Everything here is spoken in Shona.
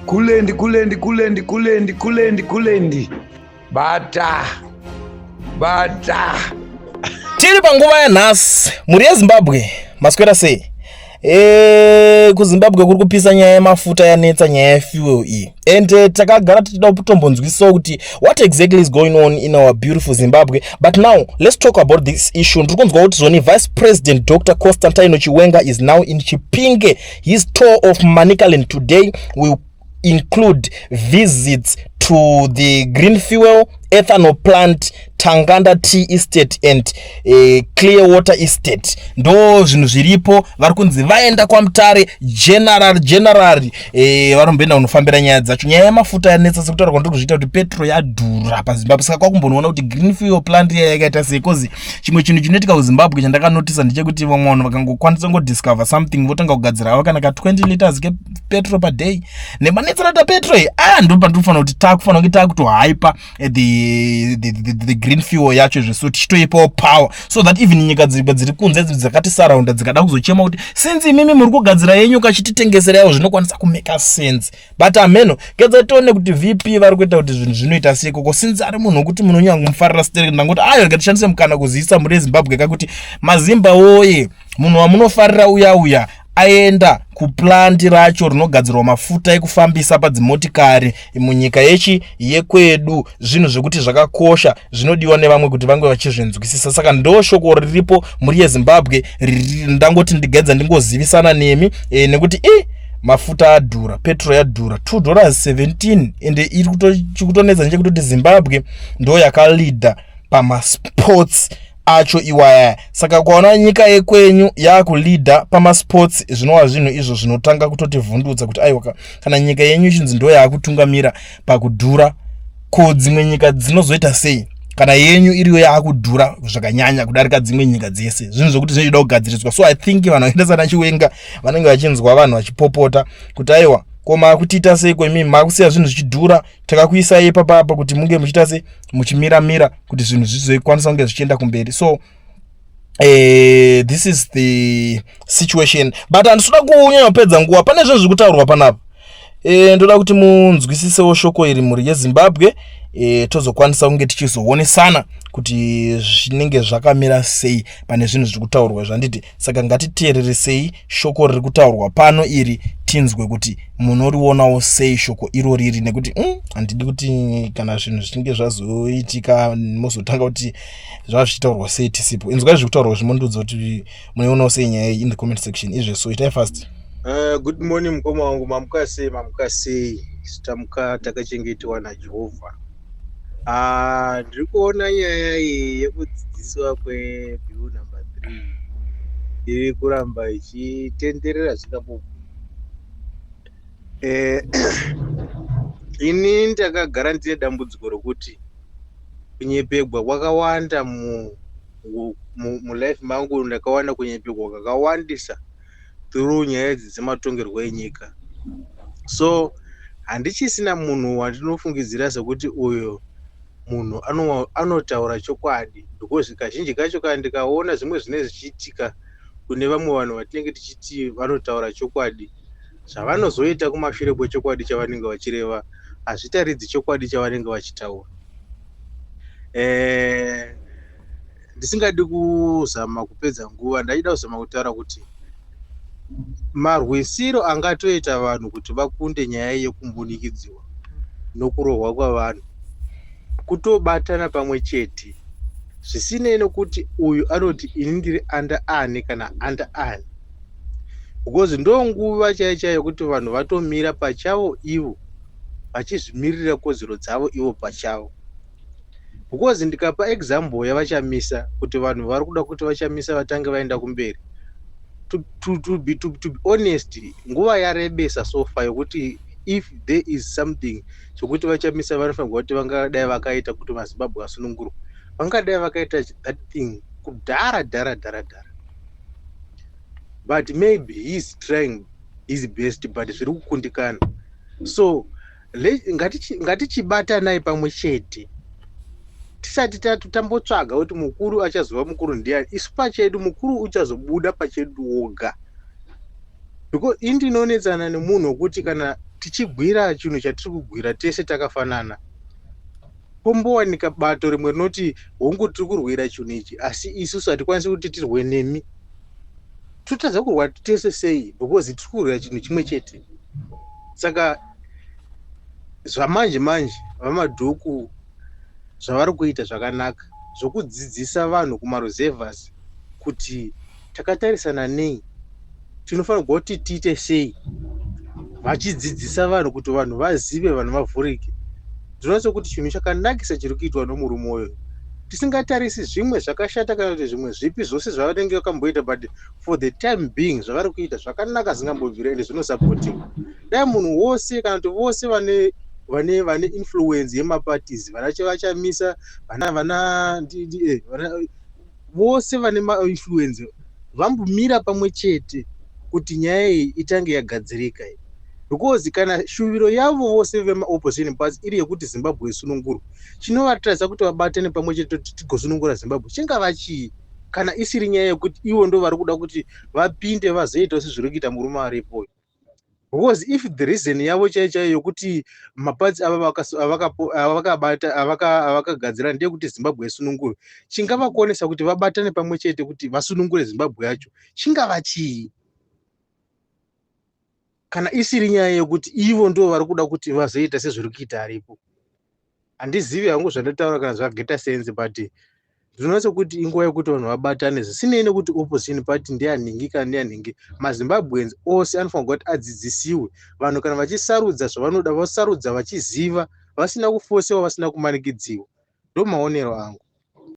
Kulendi, kulendi, kulendi, kulendi, kulendi, kulendi. Bata. Bata. Tiri panguva yanhasi, mhuri yeZimbabwe, maswera sei? Kuzimbabwe kuri kupisa, nyaya yemafuta yanetsa, nyaya yefuel iyi, and takagara tichida kutombonzwisisawo kuti what exactly is going on in our beautiful Zimbabwe. But now let's talk about this issue. Ndiri kunzwa kuti zvoni Vice President Dr Constantino Chiwenga is now in Chipinge. His tour of Manicaland today will include visits to the green fuel ethanol plant, Tanganda Tea Estate and Clearwater Estate. Ndo zvinhu zviripo. Vari kunzi vaenda kwaMutare General. General varomboenda kunofambira nyaya dzacho. Nyaya yemafuta yanetsa, sekutaura kwandiri kuzviita kuti petrol yadhura paZimbabwe. Saka kwakumbonoona kuti green fuel plant iya yakaita sei, 'cause chimwe chinhu chinoitika kuZimbabwe chandakanotisa ndechekuti vamwe vanhu vakangokwanisa kungodiscover something, votanga kugadzira ava kana ka 20 liters kepetrol per day. Nemanetsera petrol iyi aya, ndo pandinofanira kuti takufanira kunge takutohypa the green fuel yacho zveso, tichitoipawo power so that even nyika dziri kunze dzakatisaraunda dzikada kuzochema kuti since imimi muri kugadzira yenyu kachititengeseraiwo, zvinokwanisa kumake sense. But ameno kedza tione kuti VP vari kuita kuti zvinhu zvinoita sei koko, since ari munhu wekuti munonyanya kumufarira sterek. Ndangoti ayo, rega tishandise mukana kuzivisa mhuri yeZimbabwe kakuti mazimba woye, munhu wamunofarira uya uya aenda kuplant racho rinogadzirwa mafuta ekufambisa padzimotikari munyika yechi yekwedu. Zvinhu zvekuti zvakakosha, zvinodiwa nevamwe kuti vange vachizvinzwisisa. Saka ndo shoko riripo, mhuri yeZimbabwe. Ndangoti ndigedza ndingozivisana nemi nekuti i mafuta adhura, petrol yadhura, $2.17, ende iri chikutonetsa ndechekutoti Zimbabwe ndo yakaleada pamasports acho iwaya. Saka kuona nyika yekwenyu yakuleada pamasports, zvinova zvinhu izvo zvinotanga kutotivhundutsa kuti aiwa, kana nyika yenyu ichinzi ndo yaakutungamira pakudhura, ko dzimwe nyika dzinozoita sei kana yenyu iriyo yaakudhura zvakanyanya kudarika dzimwe nyika dzese? Zvinhu zvokuti zvinochida kugadziriswa. So I think vanhu vakaita sana Chiwenga vanenge vachinzwa vanhu vachipopota kuti aiwa, ko maakutiita sei kwemimi, maakusiya zvinhu zvichidhura, takakuisai ipapapa kuti munge muchiita sei, muchimiramira kuti zvinhu zvizokwanisa kunge zvichienda kumberi. So this is the situation, but handisida kunyanya kupedza nguva pane zvinhu zviri kutaurwa panapa. Ndoda kuti munzwisisewo shoko iri, mhuri yeZimbabwe, tozokwanisa kunge tichizoonesana kuti zvinenge zvakamira sei pane zvinhu zviri kutaurwa zvanditi. Saka ngatiteereresei shoko riri kutaurwa pano iri, tinzwe kuti munorionawo sei shoko iro riri, nekuti handidi kuti kana zvinhu zvichinge zvazoitika mozotanga kuti zvava zvichitaurwa sei tisipo. Inzwai zviri kutaurwa, zvimondudza kuti munoionawo sei nyaya iyi in the comment section. Izveso itai fast. Good morning mukoma wangu, mamuka sei? Mamuka sei? Tamuka takachengetwa naJehovha. Ndiri kuona nyaya iyi yekudzidziswa kwebill number 3 iri kuramba ichitenderera zvisingambobvumi. Ini ndakagara ndine dambudziko rokuti kunyepegwa kwakawanda mulife mangu. Ndakawana kunyepegwa kakawandisa through nyaya idzi dzematongerwo enyika, so handichisina munhu wandinofungidzira sekuti uyu munhu anotaura chokwadi, because kazhinji kacho kana ndikaona zvimwe zvinenge zvichiitika kune vamwe vanhu vatinenge tichiti vanotaura chokwadi, zvavanozoita kumashure kwechokwadi chavanenge vachireva hazvitaridzi chokwadi chavanenge vachitaura. Ndisingadi kuzama kupedza nguva, ndaida kuzama kutaura kuti marwisiro angatoita vanhu kuti vakunde nyaya yekumbunikidziwa nokurohwa kwavanhu kutobatana pamwe chete, zvisinei nokuti uyu anoti ini ndiri under ani kana under ani, because ndo nguva chaiyo chaiyo yekuti vanhu vatomira pachavo ivo vachizvimirira kodzero dzavo ivo pachavo. Because ndikapa example yavaChamisa, kuti vanhu vari kuda kuti vaChamisa vatange vaenda kumberi, to be honest, nguva yarebesa so far yokuti if there is something chokuti vaChamisa vanofanirwa kuti vangadai vakaita kuti maZimbabwe asunungurwe, vangadai vakaita that thing kudhara dhara dhara dhara. But maybe he is trying his best, but zviri kukundikana. So ngatichibatanai pamwe chete tisati tambotsvaga kuti mukuru achazova mukuru ndiani. Isu pachedu mukuru uchazobuda pachedu woga. Because ini ndinonetsana nemunhu wekuti kana tichigwira chinhu chatiri kugwira tese takafanana, pombowanika bato rimwe rinoti hongu, tiri kurwira chinhu ichi, asi isusu hatikwanisi kuti tirwe nemi. Totadza kurwa tese sei? Because tiri kurwira chinhu chimwe chete. Saka zvamanje manje, VaMadhuku zvavari kuita zvakanaka, zvokudzidzisa vanhu kumaruzevhas kuti takatarisana nei, tinofanirwa kuti tiite sei, vachidzidzisa vanhu kuti vanhu vazive, vanhu vavhurike. Ndinoona sekuti chinhu chakanakisa chiri kuitwa nomurume uyu, tisingatarisi zvimwe zvakashata kana kuti zvimwe zvipi zvose zvavanenge vakamboita, but for the time being zvavari kuita zvakanaka zvingambobvira, ende zvinosapotiwa. Dai munhu wose kana kuti vose vane influence yemaparties, vana vachamisa, vana vose vane mainfluence, vambomira pamwe chete kuti nyaya iyi itange yagadzirika iyi, because kana shuviro yavo vose vemaopposition parties iri yekuti Zimbabwe isunungurwe, chinovatarisa kuti vabatane pamwe chete kuti tigosunungura Zimbabwe chingava chii, kana isiri nyaya yekuti ivo ndo vari kuda kuti vapinde vazoitawo sezviri kuita murume aripo? Because if the reason yavo chaiyo chaiyo yokuti maparties ava avakabata, avakagadzira ndeyekuti Zimbabwe isunungurwe, chingavakonesa kuti vabatane pamwe chete kuti vasunungure Zimbabwe yacho chingava chii, kana isiri nyaya yekuti ivo ndo vari kuda kuti vazoita sezviri kuita aripo? Handizivi hangu zvandotaura kana zvageta sense, but ndinoona sekuti inguva yekuti vanhu vabatane, zvisinei nekuti opposition party ndeyanhingi kana ndeyanhingi. MaZimbabweans ose anofanirwa kuti adzidzisiwe. Vanhu kana vachisarudza zvavanoda, vasarudza vachiziva, vasina kufosewa, vasina kumanikidziwa. Ndo maonero angu.